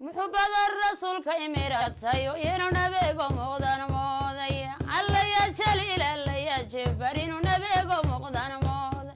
Muxubada rasuulka imiratsayo inuu nabigo muuqdan moodaya. Alla yaa Jaliil, alla yaa Jabbar, inuu nabigo muuqdan mooday.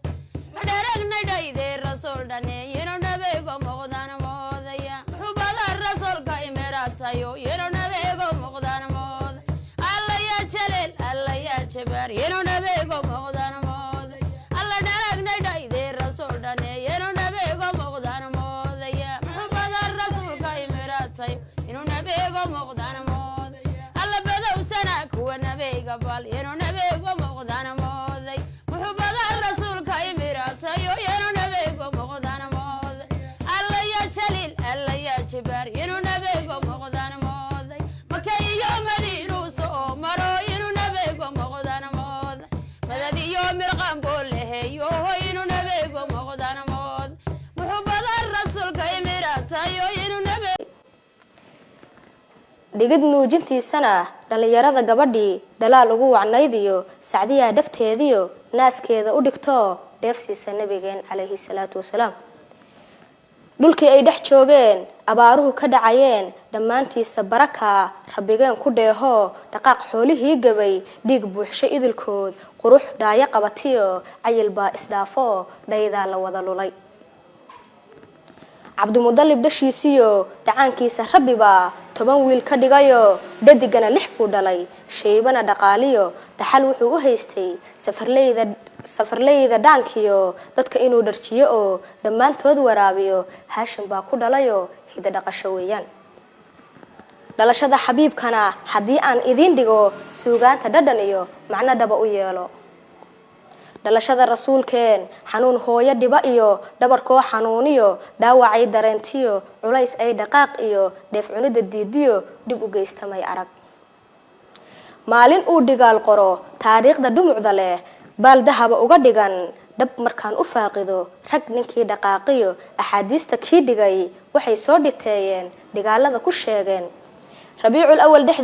Dharagna dhayde rasuul dhane inuu nabigo muuqdan moodaya. Muxubada rasuulka imiratsayo inuu nabigo muuqdan mooday. Alla yaa Jaliil, alla yaa Jabbar, inuu nabigo muuqdan mooday. Alla dharagna dhayde rasuul dhane inuu nabigo muuqdan moodaya. Muxubada rasuulka imiratsayo inuu nabigo muuqdan mooday. Alla badowsana kuwa nabiga bal inuu nabigo muuqdan mooday. Muxubada rasuulka imiratsayo inuu nabigo muuqdan mooday. Alla yaa Jaliil, alla yaa Jabbar, inuu nabigo muuqdan mooday. Maka iyo Madiinuu soo maro inuu nabigo muuqdan mooday. Madad iyo mirqan buu leheeyo inuu nabigo muuqdan mooday. Muxubada rasuulka imiratsayo inuu nabigo Dhigid nuujintiisana dhallinyarada gabadhii dhalaal ugu wacnayd iyo Sacdiyaa dhabteediyo naaskeeda u dhigtoo dheefsiisa nabigeen calayhi salaatu wasalaam. Dhulkii ay dhex joogeen abaaruhu ka dhacayeen dhammaantiisa barakaa rabbigeen ku dheehoo dhaqaaq xoolihii gabay, dhiig buuxsho idilkood, qurux dhaayo qabatiyo cayil baa isdhaafoo dhaydaa la wada lulay. Cabdimudalib dhashiisiyo dhacaankiisa rabbibaa 10 wiil ka dhigayo, dhadigana lix buu dhalay. Shaybana dhaqaaliyo dhaxal wuxuu u haystay safarleyda dhaankiyo dadka inuu dharjiyo oo dhammaantood waraabiyo. Haashim baa ku dhalayo hida dhaqasho weeyaan. Dhalashada xabiibkana haddii aan idiin dhigo, suugaanta dhadhan iyo macno dhaba u yeelo. Dhalashada rasuulkeen xanuun hooyo dhiba iyo dhabarkoo xanuuniyo dhaawacay dareentiyo culays ay dhaqaaq iyo dheef cunida diidiyo dhib u geystamay arag. Maalin uu dhigaal qoro taariikhda dhumucda leh baal dahaba uga dhigan. Dhab markaan u faaqido rag ninkii dhaqaaqiyo axaadiista kii dhigay, waxay soo dhiteeyeen dhigaalada ku sheegeen Rabiicul Awal dhex.